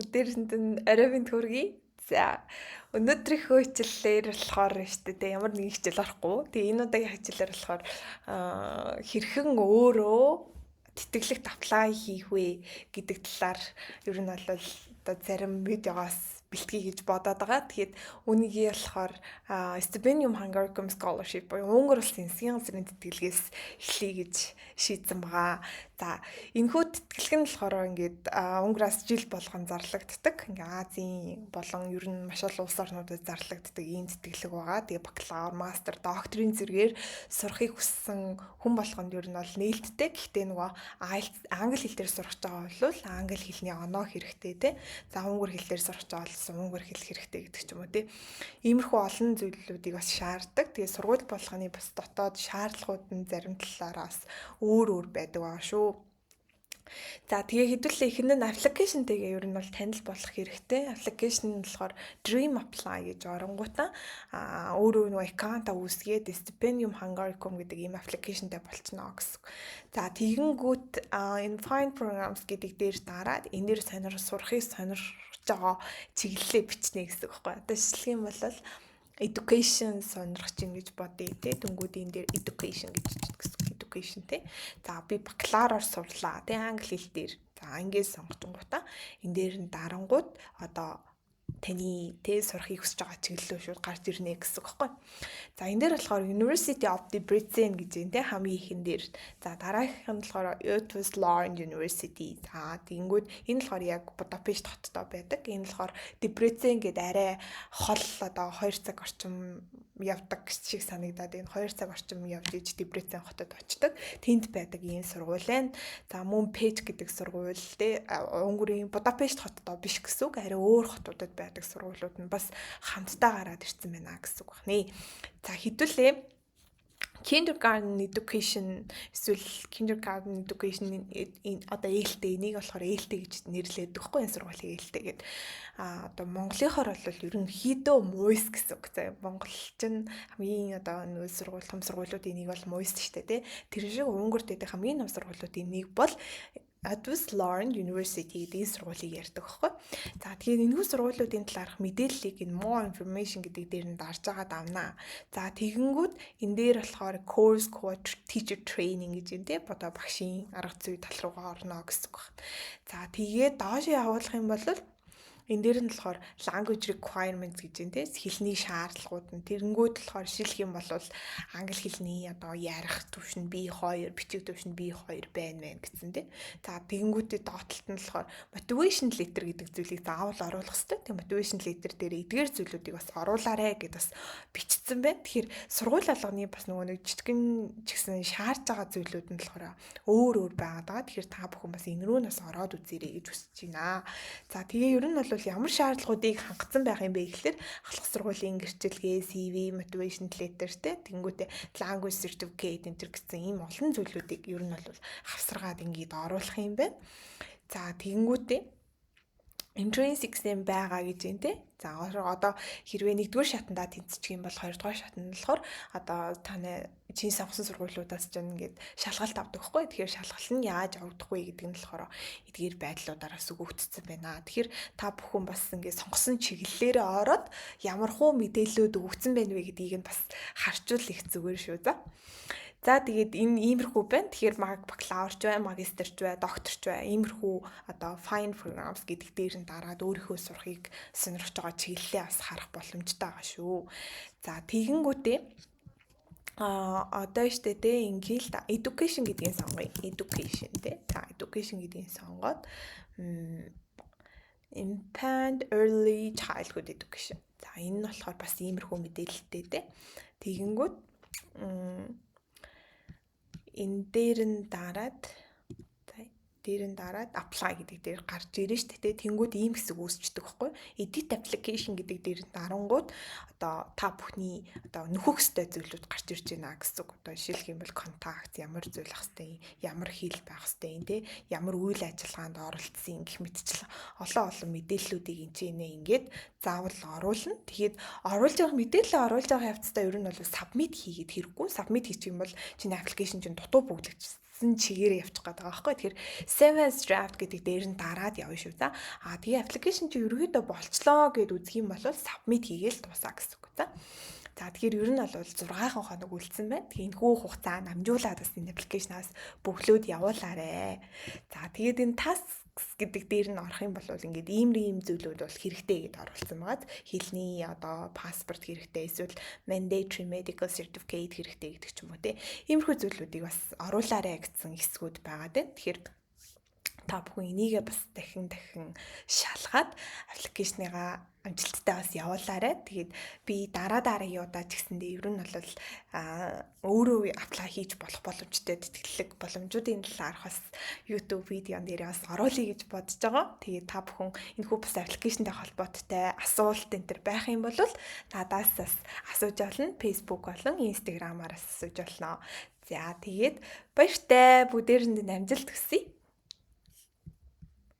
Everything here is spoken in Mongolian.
Бүгдээрэнд нь орой минь хүргэе. За, өнөөдрийнхөө хичээлээр болохоор шүү дээ, ямар нэгэн хичээл орохгүй. Тэгээ энэ удаагийн хичээлээр болохоор хэрхэн өөрөө тэтгэлэгт apply хийх вэ гэдэг талаар ер нь бол одоо зарим видеогоос бэлтгэе гэж бодоод байгаа. Тэгэхээр үүнийг болохоор Stipendium Hungaricum Scholarship буюу Унгар улсын засгийн газрын тэтгэлгээс эхлэе гэж шийдсэн байгаа. За, энэхүү тэтгэлэг нь болохоор ингээд Унгараас жил болгон зарлагддаг. Ингээ Азийн болон ер нь маш олон улс орнуудад зарлагддаг ийм тэтгэлэг байгаа. Тэгээ бакалавр, мастер, докторийн зэрэгээр сурахыг хүссэн хүн болгонд ер нь бол нээлттэй. Гэхдээ нөгөө IELTS, англи хэл дээр сурах байгаа бол англи хэлний оноо хэрэгтэй, те. За, унгар хэл дээр сурах байгаа бол унгар хэл хэрэгтэй гэдэг ч юм уу, те. Иймэрхүү олон зүйлүүдийг бас шаарддаг. Тэгээ сургууль болгоны бас дотоод шаардлагууд нь зарим талаараа бас өөр өөр байдаг байгаа шүү. За, тэгээ хэдүүлээ эхэнд нь application тэйгээ ер нь бол танил болох хэрэгтэй. Application нь болохоор Dream Apply гэж оронгуудаа өөрөө нөгөө account аа үүсгээд Stipendium Hungaricum гэдэг ийм application тай болчихно гэсэн. За, тэгэнгүүт энэ Find Programs гэдэг дээр дараад энэ дээр сурахыг сонирхож байгаа чиглэлээ бичнэ гэсэн үг байхгүй. Одоо жишээлх юм бол education сонирхож ин гэж бодъё, те. Тэнгүүд энэ дээр education гэж бичнэ гэсэн, education, те. За, би бакалавраар сурлаа, те, англи хэл дээр. За, ингээд сонгочингуудаа энэ дээр нь дарангууд одоо таны тэ сурахыг хүсэж байгаа чиглэлөө шууд гарч ирнэ гэсэн үг байхгүй. За, энэ дээр болохоор University of Debrecen гэж юм, те, хамгийн ихэн дээр. За, дараагийнх нь болохоор Eötvös Loránd University. За, тэгэнгүүт энэ болохоор яг Будапешт хоттой байдаг. Энэ болохоор Debrecen гээд арай хол, одоо 2 цаг орчим явдаг шиг санагдаад, энэ 2 цаг орчим явж иж Дебрецен хотод очдог. Тэнд байдаг ийм сургууль байна. За, мөн Печ гэдэг сургууль, те, Унгарын Будапешт хотод биш гэсэн үг, арай өөр хотуудад байдаг сургуулиуд нь бас хамтдаа гараад ирсэн байна гэсэн үг байна. За, хэдүүлээ kindergarten education эсвэл kindergarten education, одоо ээлтэй, энийг болохоор ээлтэй гэж нэрлэдэг байхгүй, энэ сургуулийн ээлтэй гэдэг. А одоо монголынхоор бол ерөнхийдөө МУИС гэсэн үг заяа. Монгол чинь хамгийн одоо нөө сургууль, том сургуулиудын нэг бол МУИС шүү дээ, тий. Тэр шиг Унгарт байдаг хамгийн том сургуулиудын нэг бол Eötvös Loránd University гэдэг энэ сургуулийг ярьдаг байхгүй. За, тэгэхээр энэхүү сургуулиудын талаарх мэдээллийг энэ more information гэдэг дээр нь дарж байгаа давнаа. За, тэгэнгүүт энэ дээр болохоор course code, teacher training гэж юм, те, одоо багшийн арга зүй тал руугаа орно гэсэн үг байна. За, тэгээд доош явуулах юм бол энэ дээр нь болохоор language requirements гэж юм, те, хэлний шаардлагууд нь. Тэрэнгүүд болохоор жишээлх юм бол англи хэлний одоо ярих түвшин B2, бичих түвшин B2 байна мэн гэсэн, те. За, тэгэнгүүтээ доотлолт нь болохоор motivation letter гэдэг зүйлийг заавал оруулах хэрэгтэй. Тэг motivation letter дээр эдгээр зүйлүүдийг бас оруулаарэ гэд бас бичсэн байна. Тэгэхээр сургууль алганы бас нөгөө нэг жижигэн ч гэсэн шаарж байгаа зүйлүүд нь болохоор өөр өөр байгаад байгаа. Тэгэхээр та бүхэн бас энэ рүү нас ороод үзээрэй гэж хүсэж байна. За, тэгээ ер нь бол ямар шаардлагуудыг хангацсан байх юм бэ гэхлээр ахлах сургуулийн гэрчилгээ, CV, motivation letter, те, тэнгүүтээ language certificate энэ төр гэсэн ийм олон зүйлүүдийг ер нь бол хавсаргаад ингээд оруулах юм байна. За, тэгэнгүүтээ entrance exam байгаа гэж юм, те. За, одоо хэрвээ нэгдүгээр шатандаа тэнцчих юм бол хоёрдугаар шатанд болохоор одоо таны чинь сонгосон сургуулиудаас ч ингээд шалгалт авдаг хгүй. Тэгэхээр шалгалт нь яаж авагдах вэ гэдэг нь болохоор эдгээр байдлуудаараас өгөгдсөн байна. Тэгэхээр та бүхэн бас ингээд сонгосон чиглэлээрээ ороод ямар хуу мэдээллүүд өгөгдсөн байна вэ гэдгийг нь бас харчвал их зүгээр шүү, за. За, тэгээд энэ иймэрхүү байна. Тэгэхээр бакалаврч бай, магистерч бай, докторч бай. Иймэрхүү одоо find programs гэдэг дээр нь дараад өөрийнхөө сурахыг сонирхож байгаа чиглэлээ бас харах боломжтой байгаа шүү. За, тэгэнгүүтээ одоо штэ, те, ингээл education гэдгийг сонгоё. Education, те. За, education гэдгийг сонгоод infant early childhood education. За, энэ нь болохоор бас иймэрхүү мэдээлэлтэй, те. Тэгэнгүүт энэ дээр нь дараад, за, дээр нь дараад apply гэдэг дээр гарч ирнэ шүү дээ. Тэнгүүд ийм хэсэг үүсчдэг байхгүй. Edit application гэдэг дээр нь дарангууд одоо та бүхний одоо нөхөх ёстой зүйлүүд гарч ирж байна гэсэн үг. Одоо жишээлх юм бол contact, ямар зүйл ах хэвтэй, ямар хэл байх хэвтэй, те, ямар үйл ажиллагаанд оролцсон гэх мэтчлэн олон олон мэдээллүүдийг энэ ч нэ ингээд заавал оруулна. Тэгэхээр оруулж байгаа мэдээлэл оруулж байгаа явцдаа ер нь бол submit хийгээд хэрэггүй. Submit хийчих юм бол чиний application чинь дутуу бөглөгч хүссэн чигээрээ явчих гээд байгаа байхгүй. Тэгэхээр save as draft гэдэг дээр нь дараад явна шүү. За. А тэгээ application чи ерөөдөө болчлоо гэд үзэх юм бол submit хийгээл дуусаа гэсэн үг. За. За, тэгэхээр ер нь бол 6 хоног үлдсэн байна. Тэгээ энэ хүү хугацаа намжуулаад бас энэ application аас бөглөөд явуулаарэ. За, тэгээд энэ tasks гэдэг дээр нь орох юм бол ингээд ийм ийм зүйлүүд бол хэрэгтэй гэдээ оруулсан байгаа. Хэлний одоо паспорт хэрэгтэй, эсвэл mandatory medical certificate хэрэгтэй гэдэг ч юм уу, те. Иймэрхүү зүйлүүдийг бас оруулаарэ гэсэн хэсгүүд байгаа те. Тэгэхээр та бүхэн энийгээ бас дахин дахин шалгаад application ыгаа амжилттай бас явуулаарай. Тэгээд би дараа дараагийн удаа ч гэсэндээ ер нь бол өөрөө apply хийж болох боломжтой тэтгэлэг боломжуудын талаарх бас YouTube видеон дээр бас оруулъя гэж бодож байгаа. Тэгээд та бүхэн энэ хүү бас application тай холбоотой асуулт энэ төр байх юм бол надаас бас асууж болно. Facebook болон Instagram-аар бас асууж болно. За, тэгээд баяртай, бүгдээрэнд нь амжилт хүсье.